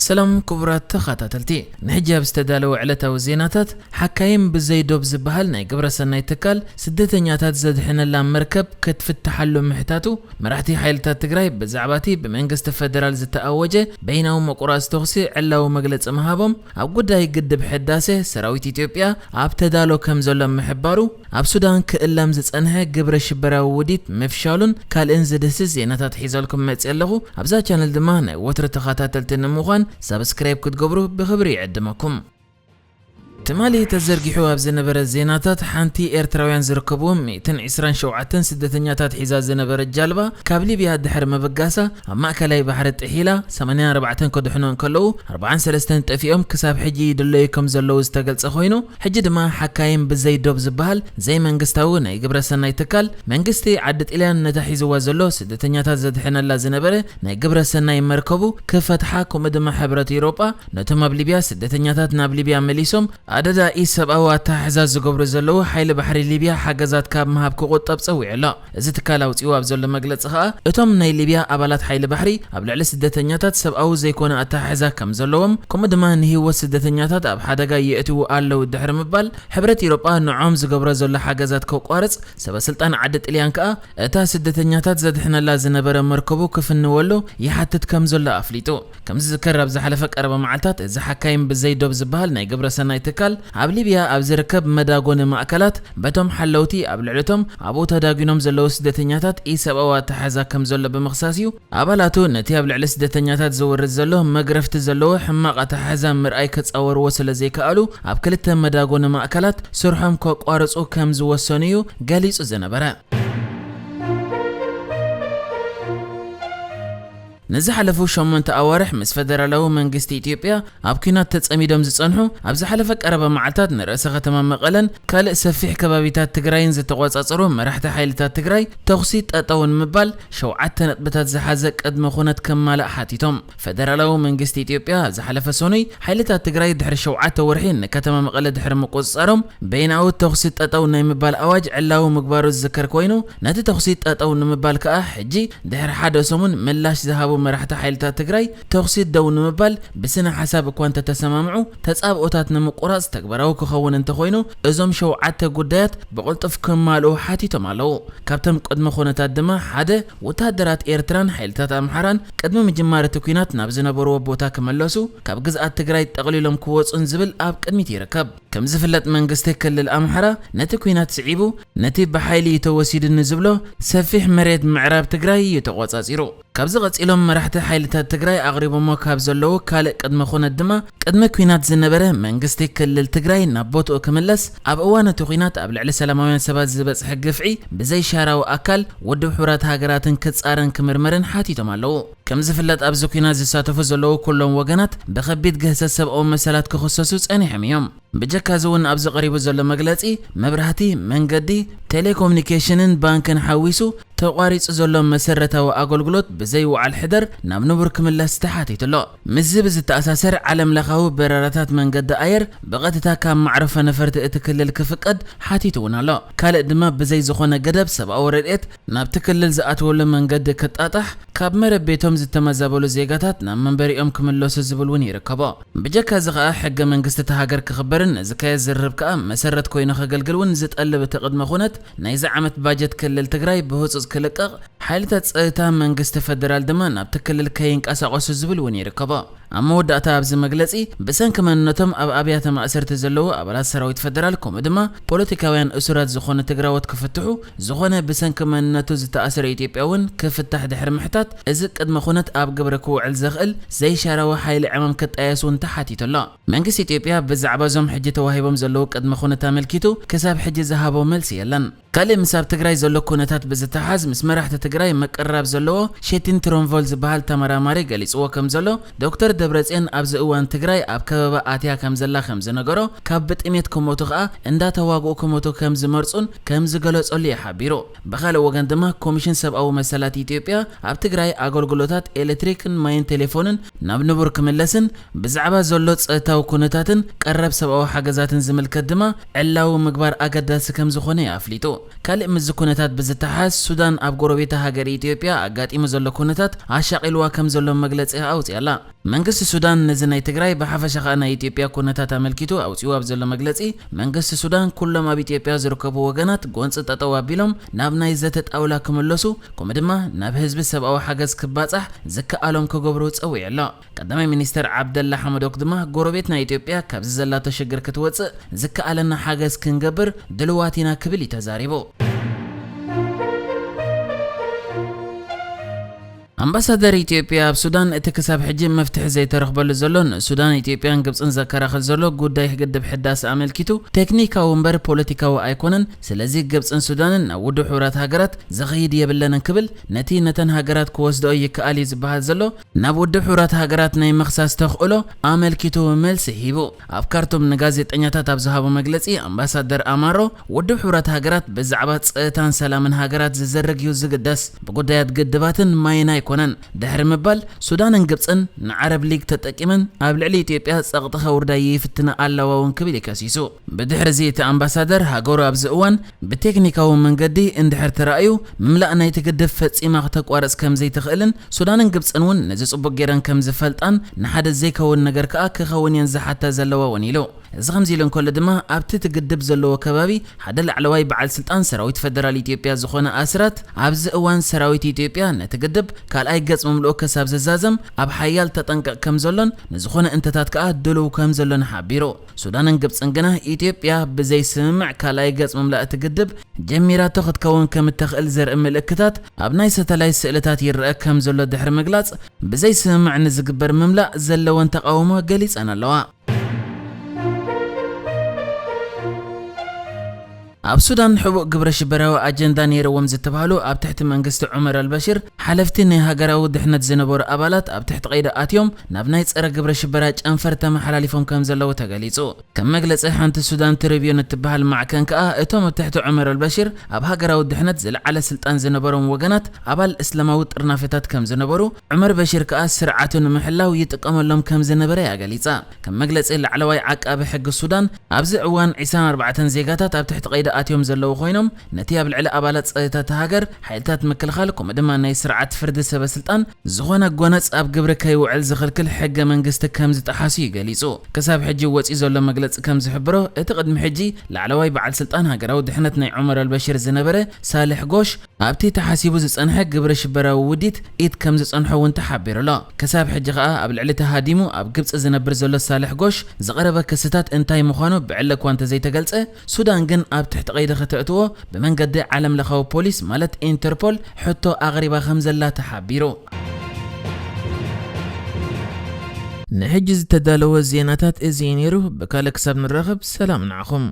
ሰላም ክቡራት ተኸታተልቲ፣ ንሕጂ ኣብ ዝተዳለወ ዕለታዊ ዜናታት፣ ሓካይም ብዘይ ዶብ ዝበሃል ናይ ግብረሰናይ ትካል ስደተኛታት ዘድሕነላ መርከብ ክትፍትሓሉ ምሕታቱ፣ መራሕቲ ሓይልታት ትግራይ ብዛዕባ እቲ ብመንግስቲ ፈደራል ዝተኣወጀ በይናዊ ምቁራጽ ተኹሲ ዕላዊ መግለጺ ምሃቦም፣ ኣብ ጉዳይ ግድብ ሕዳሴ ሰራዊት ኢትዮጵያ ኣብ ተዳሎ ከም ዘሎ ምሕባሩ፣ ኣብ ሱዳን ክእለም ዝጸንሐ ግብረ ሽበራዊ ውዲት ምፍሻሉን ካልእን ዝድህስስ ዜናታት ሒዘልኩም መጽእ ኣለኹ። ኣብዛ ቻነል ድማ ናይ ወትሪ ተኸታተልቲ ንምዃን ሳብስክራይብ ክትገብሩ ብኽብሪ ይዕድመኩም። ትማሊ ተዘርጊሑ ኣብ ዝነበረ ዜናታት፣ ሓንቲ ኤርትራውያን ዝርከብዎም ሚእትን ዕስራን ሸውዓተን ስደተኛታት ሒዛ ዝነበረት ጃልባ ካብ ሊብያ ድሕሪ ምብጋሳ ኣብ ማእከላይ ባሕሪ ጥሒላ ሰማንያን ኣርባዕተን ከድሕኑ እንከለዉ፣ ኣርባዓን ሰለስተን ጠፊኦም ክሳብ ሕጂ ይድለዩ ከም ዘለዉ ዝተገልጸ ኮይኑ፣ ሕጂ ድማ ሓካይም ብዘይ ዶብ ዝበሃል ዘይመንግስታዊ ናይ ግብረ ሰናይ ትካል፣ መንግስቲ ዓዲ ጥልያን ነታ ሒዝዋ ዘሎ ስደተኛታት ዘድሕነላ ዝነበረ ናይ ግብረ ሰናይ መርከቡ ክፈትሓ፣ ከምኡ ድማ ሕብረት ኤውሮጳ ነቶም ኣብ ሊብያ ስደተኛታት ናብ ሊብያ መሊሶም ኣደዳ ኢሰብኣዊ ኣተሓሕዛ ዝገብሩ ዘለዉ ሓይሊ ባሕሪ ሊብያ ሓገዛት ካብ ምሃብ ክቑጠብ ጸዊዑ ኣሎ። እዚ ትካል ኣውጺኡ ኣብ ዘሎ መግለጺ ከኣ፣ እቶም ናይ ሊብያ ኣባላት ሓይሊ ባሕሪ ኣብ ልዕሊ ስደተኛታት ሰብኣዊ ዘይኮነ ኣተሓሕዛ ከም ዘለዎም፣ ከምኡ ድማ ንህይወት ስደተኛታት ኣብ ሓደጋ የእትዉ ኣለዉ ድሕሪ ምባል፣ ሕብረት ኤውሮጳ ንዖም ዝገብሮ ዘሎ ሓገዛት ከቋርጽ፣ ሰበ ስልጣን ዓዲ ጥልያን ከኣ እታ ስደተኛታት ዘድሕነላ ዝነበረ መርከቡ ክፍንወሉ ይሓትት ከም ዘሎ ኣፍሊጡ። ከም ዝዝከር፣ ኣብ ዝሓለፈ ቀረባ መዓልታት እዚ ሓካይም ብዘይ ዶብ ዝበሃል ናይ ግብረ ሰናይ ትካል ኣብ ሊብያ ኣብ ዝርከብ መዳጎኒ ማእከላት በቶም ሓለውቲ ኣብ ልዕሊቶም ኣብኡ ተዳጒኖም ዘለዉ ስደተኛታት ኢሰብኣዊ ኣተሓሕዛ ከም ዘሎ ብምኽሳስ እዩ። ኣባላቱ ነቲ ኣብ ልዕሊ ስደተኛታት ዝወርድ ዘሎ መግረፍቲ ዘለዎ ሕማቕ ኣተሓሕዛ ምርኣይ ክጻወርዎ ስለ ዘይከኣሉ፣ ኣብ ክልተ መዳጎኒ ማእከላት ስርሖም ከቋርጹ ከም ዝወሰኑ እዩ ገሊጹ ዝነበረ። ንዝሓለፉ ሸሞንተ ኣዋርሕ ምስ ፈደራላዊ መንግስቲ ኢትዮጵያ ኣብ ኲናት ተጸሚዶም ዝጸንሑ፣ ኣብ ዝሓለፈ ቀረባ መዓልታት ንርእሰ ከተማ መቐለን ካልእ ሰፊሕ ከባቢታት ትግራይን ዝተቖጻጸሩ መራሕቲ ሓይልታት ትግራይ፣ ተኹሲ ጠጠው ንምባል ሸውዓተ ነጥብታት ዝሓዘ ቅድመ ኩነት ከማልእ ሓቲቶም። ፈደራላዊ መንግስቲ ኢትዮጵያ ዝሓለፈ ሰኑይ፣ ሓይልታት ትግራይ ድሕሪ ሸውዓተ ወርሒ ንከተማ መቐለ ድሕሪ ምቁጽጻሮም፣ በይናዊ ተኹሲ ጠጠው ናይ ምባል ኣዋጅ ዕላዊ ምግባሩ ዝዝከር ኮይኑ፣ ነቲ ተኹሲ ጠጠው ንምባል ከኣ ሕጂ ድሕሪ ሓደ ሰሙን ምላሽ ዝሃቡ መራሕቲ ሓይልታት ትግራይ፣ ተኹሲ ደው ንምባል ብስነ ሓሳብ እኳ እንተተሰማምዑ፣ ተጻብኦታት ንምቁራጽ ተግባራዊ ክኸውን እንተኾይኑ፣ እዞም ሸውዓተ ጉዳያት ብቕልጡፍ ክማልኡ ሓቲቶም ኣለዉ። ካብቶም ቅድመ ኩነታት ድማ ሓደ፣ ወታደራት ኤርትራን ሓይልታት ኣምሓራን ቅድሚ ምጅማር እቲ ኲናት ናብ ዝነበርዎ ቦታ ክመለሱ፣ ካብ ግዝኣት ትግራይ ጠቕሊሎም ክወጹን ዝብል ኣብ ቅድሚት ይርከብ። ከም ዝፍለጥ፣ መንግስቲ ክልል ኣምሓራ ነቲ ኲናት ስዒቡ፣ ነቲ ብሓይሊ እዩ ተወሲዱኒ ዝብሎ ሰፊሕ መሬት ምዕራብ ትግራይ እዩ ተቖጻጺሩ። ካብዚ ቀጺሎም፣ መራሕቲ ሓይልታት ትግራይ ኣቕሪቦሞ ካብ ዘለዉ ካልእ ቅድመ ኩነት ድማ፣ ቅድሚ ኲናት ዝነበረ መንግስቲ ክልል ትግራይ ናብ ቦትኡ ክምለስ፣ ኣብ እዋን እቲ ኲናት ኣብ ልዕሊ ሰላማውያን ሰባት ዝበጽሐ ግፍዒ ብዘይ ሻራዊ ኣካል ውድብ ሕቡራት ሃገራትን ክጻረን ክምርመርን ሓቲቶም ኣለዉ። ከም ዝፍለጥ፣ ኣብዚ ኲናት ዝሳተፉ ዘለዉ ኩሎም ወገናት ብኸቢድ ግህሰት ሰብኣዊ መሰላት ክኽሰሱ ጸኒሖም እዮም። ብጀካ እዚ እውን፣ ኣብዚ ቀሪቡ ዘሎ መግለጺ፣ መብራህቲ፣ መንገዲ፣ ቴሌኮሙኒኬሽንን ባንክን ሓዊሱ ተቋሪጹ ዘሎ መሰረታዊ ኣገልግሎት ብዘይ ወዓል ሕደር ናብ ንቡር ክምለስ ተሓቲቱ ኣሎ። ምስዚ ብዝተኣሳሰር፣ ዓለም ለኻዊ በረራታት መንገዲ ኣየር ብቐጥታ ካብ ማዕረፎ ነፈርቲ እቲ ክልል ክፍቀድ ሓቲቱ እውን ኣሎ። ካልእ ድማ፣ ብዘይ ዝኾነ ገደብ ሰብኣዊ ረድኤት ናብቲ ክልል ዝኣትወሉ መንገዲ ክጣጣሕ፣ ካብ መረብ ቤቶም ዝተመዛበሉ ዜጋታት ናብ መንበሪኦም ክምለሱ ዝብል እውን ይርከቦ። ብጀካ እዚ ከኣ፣ ሕገ መንግስቲ እታ ሃገር ክኽበርን ንዝካየድ ዝርርብ ከኣ መሰረት ኮይኑ ከገልግል እውን ዝጠልብ እቲ ቅድመ ኩነት፣ ናይዚ ዓመት ባጀት ክልል ትግራይ ብህጹጽ ክልቀቕ፣ ሓይልታት ጸጥታ መንግስቲ ፈደራል ድማ ናብቲ ክልል ከይንቀሳቐሱ ዝብል እውን ይርከቦ። ኣብ መወዳእታ፣ ኣብዚ መግለጺ፣ ብሰንኪ መንነቶም ኣብ ኣብያተ ማእሰርቲ ዘለዉ ኣባላት ሰራዊት ፈደራል፣ ከምኡ ድማ ፖለቲካውያን እሱራት ዝኾኑ ትግራዎት ክፍትሑ፣ ዝኾነ ብሰንኪ መንነቱ ዝተኣሰረ ኢትዮጵያ እውን ክፍታሕ ድሕሪ ምሕታት፣ እዚ ቅድመ ኩነት ኣብ ግብሪ ክውዕል ዘኽእል ዘይሻራዊ ሓይሊ ዕማም ክጣየስ እውን ተሓቲቱ ኣሎ። መንግስቲ ኢትዮጵያ ብዛዕባ እዞም ሕጂ ተዋሂቦም ዘለዉ ቅድመ ኩነት ኣመልኪቱ ክሳብ ሕጂ ዝሃቦ መልሲ የለን። ካልእ ምስ ኣብ ትግራይ ዘሎ ኩነታት ብዝተሓዝ ምስ መራሕቲ ትግራይ ምቅርራብ ዘለዎ ሼቲን ትሮንቮል ዝበሃል ተመራማሪ ገሊጽዎ ከም ዘሎ፣ ዶክተር ደብረጽዮን ኣብዚ እዋን ትግራይ ኣብ ከበባ ኣትያ ከም ዘላ ከም ዝነገሮ፣ ካብ ብጥሜት ክሞቱ ከኣ እንዳተዋግኡ ክሞቱ ከም ዝመርጹን ከም ዝገለጸሉ እዩ ሓቢሩ። ብኻልእ ወገን ድማ ኮሚሽን ሰብኣዊ መሰላት ኢትዮጵያ ኣብ ትግራይ ኣገልግሎታት ኤሌክትሪክን ማይን ቴሌፎንን ናብ ንቡር ክምለስን ብዛዕባ ዘሎ ጸጥታዊ ኩነታትን ቀረብ ሰብኣዊ ሓገዛትን ዝምልከት ድማ ዕላዊ ምግባር ኣገዳሲ ከም ዝኾነ እዩ ኣፍሊጡ። ካልእ ምስዚ ኩነታት ብዝተሓዝ፣ ሱዳን ኣብ ጎረቤታ ሃገር ኢትዮጵያ ኣጋጢሙ ዘሎ ኩነታት ኣሻቒልዋ ከም ዘሎ መግለጺ ኣውጺኣላ። መንግስቲ ሱዳን ነዚ ናይ ትግራይ፣ ብሓፈሻ ኸኣ ናይ ኢትዮጵያ ኩነታት ኣመልኪቱ ኣውጺኡ ኣብ ዘሎ መግለጺ፣ መንግስቲ ሱዳን ኩሎም ኣብ ኢትዮጵያ ዝርከቡ ወገናት ጎንጺ ጠጠው ኣቢሎም ናብ ናይ ዘተ ጣውላ ክምለሱ፣ ከምኡ ድማ ናብ ህዝቢ ሰብኣዊ ሓገዝ ክባጻሕ ዝከኣሎም ክገብሩ ጸዊዑ ኣሎ። ቀዳማይ ሚኒስተር ዓብደላ ሓመዶክ ድማ ጎረቤትና ኢትዮጵያ ካብዚ ዘላቶ ሽግር ክትወጽእ ዝከኣለና ሓገዝ ክንገብር ድልዋት ኢና ክብል እዩ ተዛሪቡ። ኣምባሳደር ኢትዮጵያ ኣብ ሱዳን፣ እቲ ክሳብ ሕጂ መፍትሒ ዘይተረኽበሉ ዘሎ ንሱዳን፣ ኢትዮጵያን ግብጽን ዘከራኽር ዘሎ ጉዳይ ግድብ ሕዳስ ኣመልኪቱ ቴክኒካዊ እምበር ፖለቲካዊ ኣይኮነን፣ ስለዚ ግብጽን ሱዳንን ናብ ውድብ ሕቡራት ሃገራት ዝኸይድ የብለንን ክብል፣ ነቲ ነተን ሃገራት ክወስድኦ ይከኣል እዩ ዝበሃል ዘሎ ናብ ውድብ ሕቡራት ሃገራት ናይ ምኽሳስ ተኽእሎ ኣመልኪቱ መልሲ ሂቡ። ኣብ ካርቱም ንጋዜጠኛታት ኣብ ዝሃቦ መግለጺ፣ ኣምባሳደር ኣማሮ፣ ውድብ ሕቡራት ሃገራት ብዛዕባ ጸጥታን ሰላምን ሃገራት ዝዝርግ እዩ ዝግደስ፣ ብጉዳያት ግድባትን ማይን ኣይኮነን ድሕሪ ምባል፣ ሱዳንን ግብጽን ንዓረብ ሊግ ተጠቂመን ኣብ ልዕሊ ኢትዮጵያ ጸቕጢ ከውርዳ ይፍትና ኣለዋ እውን ክብል እዩ ከሲሱ። ብድሕሪ እዚ እቲ ኣምባሳደር፣ ሃገሩ ኣብዚ እዋን ብቴክኒካዊ መንገዲ እንድሕር ተራእዩ፣ ምምላእ ናይቲ ግድብ ፈጺማ ክተቋርጽ ከም ዘይትኽእልን ሱዳንን ግብጽን እውን ነዚ ጽቡቕ ገይረን ከም ዝፈልጣን ንሓደ ዘይከውን ነገር ከኣ ክኸውን እየን ዝሓታ ዘለዋ እውን ኢሉ። እዚ ከምዚ ኢሉ እንከሎ ድማ፣ ኣብቲ እቲ ግድብ ዘለዎ ከባቢ ሓደ ላዕለዋይ በዓል ስልጣን ሰራዊት ፈደራል ኢትዮጵያ ዝኾነ ኣስራት፣ ኣብዚ እዋን ሰራዊት ኢትዮጵያ ነቲ ግድብ ካልኣይ ገጽ ምምልኡ ክሳብ ዝዛዘም ኣብ ሓያል ተጠንቀቕ ከም ዘሎን ንዝኾነ እንተታት ከኣ ድሉው ከም ዘሎን ሓቢሩ። ሱዳንን ግብጽን ግና፣ ኢትዮጵያ ብዘይ ስምምዕ ካልኣይ ገጽ ምምላእ እቲ ግድብ ጀሚራቶ ክትከውን ከም እትኽእል ዘርኢ ምልክታት ኣብ ናይ ሳተላይት ስእልታት ይረአ ከም ዘሎ ድሕሪ ምግላጽ፣ ብዘይ ስምምዕ ንዝግበር ምምላእ ዘለወን ተቓውሞ ገሊጸን ኣለዋ። ኣብ ሱዳን ሕቡእ ግብረ ሽበራዊ ኣጀንዳ ነይርዎም ዝተባህሉ ኣብ ትሕቲ መንግስቲ ዑመር ኣልበሽር ሓለፍቲ ናይ ሃገራዊ ድሕነት ዝነበሩ ኣባላት ኣብ ትሕቲ ቀይዲ ኣትዮም ናብ ናይ ጸረ ግብረ ሽበራ ጨንፈር ተመሓላሊፎም ከም ዘለዉ ተገሊጹ። ከም መግለጺ ሓንቲ ሱዳን ትሪቢዩን እትበሃል ማዕከን ከኣ፣ እቶም ኣብ ትሕቲ ዑመር ኣልበሽር ኣብ ሃገራዊ ድሕነት ዝለዓለ ስልጣን ዝነበሮም ወገናት ኣባል እስላማዊ ጥርናፈታት ከም ዝነበሩ፣ ዑመር በሽር ከኣ ስርዓቱ ንምሕላው ይጥቀመሎም ከም ዝነበረ እያ ገሊጻ። ከም መግለጺ ላዕለዋይ ዓቃቢ ሕጊ ሱዳን፣ ኣብዚ እዋን ዕስራን ኣርባዕተን ዜጋታት ኣብ ትሕቲ ቀይዲ ኣትዮም ዘለዉ ኮይኖም፣ ነቲ ኣብ ልዕሊ ኣባላት ጸጥታ እታ ሃገር፣ ሓይልታት ምክልኻል፣ ከምኡ ድማ ናይ ስርዓት ፍርዲ ሰበ ስልጣን ዝኾነ ጎነጽ ኣብ ግብሪ ከይውዕል ዝኽልክል ሕገ መንግስቲ ከም ዝጠሓሱ እዩ ገሊጹ። ክሳብ ሕጂ ወጺኡ ዘሎ መግለጺ ከም ዝሕብሮ፣ እቲ ቅድሚ ሕጂ ላዕለዋይ በዓል ስልጣን ሃገራዊ ድሕነት ናይ ዑመር ኣልበሽር ዝነበረ ሳልሕ ጎሽ፣ ኣብቲ ተሓሲቡ ዝጸንሐ ግብረ ሽበራዊ ውዲት ኢድ ከም ዝጸንሖ እውን ተሓቢሩ ኣሎ። ክሳብ ሕጂ ከኣ ኣብ ልዕሊ ተሃዲሙ ኣብ ግብጺ ዝነብር ዘሎ ሳልሕ ጎሽ ዝቐረበ ክስታት እንታይ ምዃኑ ብዕለ እኳ እንተዘይተገልጸ፣ ሱዳን ግን ኣብ ትሕቲ ቀይዲ ከተእትዎ ብመንገዲ ዓለም ለኻዊ ፖሊስ ማለት ኢንተርፖል ሕቶ ኣቕሪባ ከም ዘላ ተሓቢሩ። ንሕጂ ዝተዳለወ ዜናታት እዚ እዩ ነይሩ። ብካልእ ክሳብ ንራኸብ ሰላም ንዓኹም።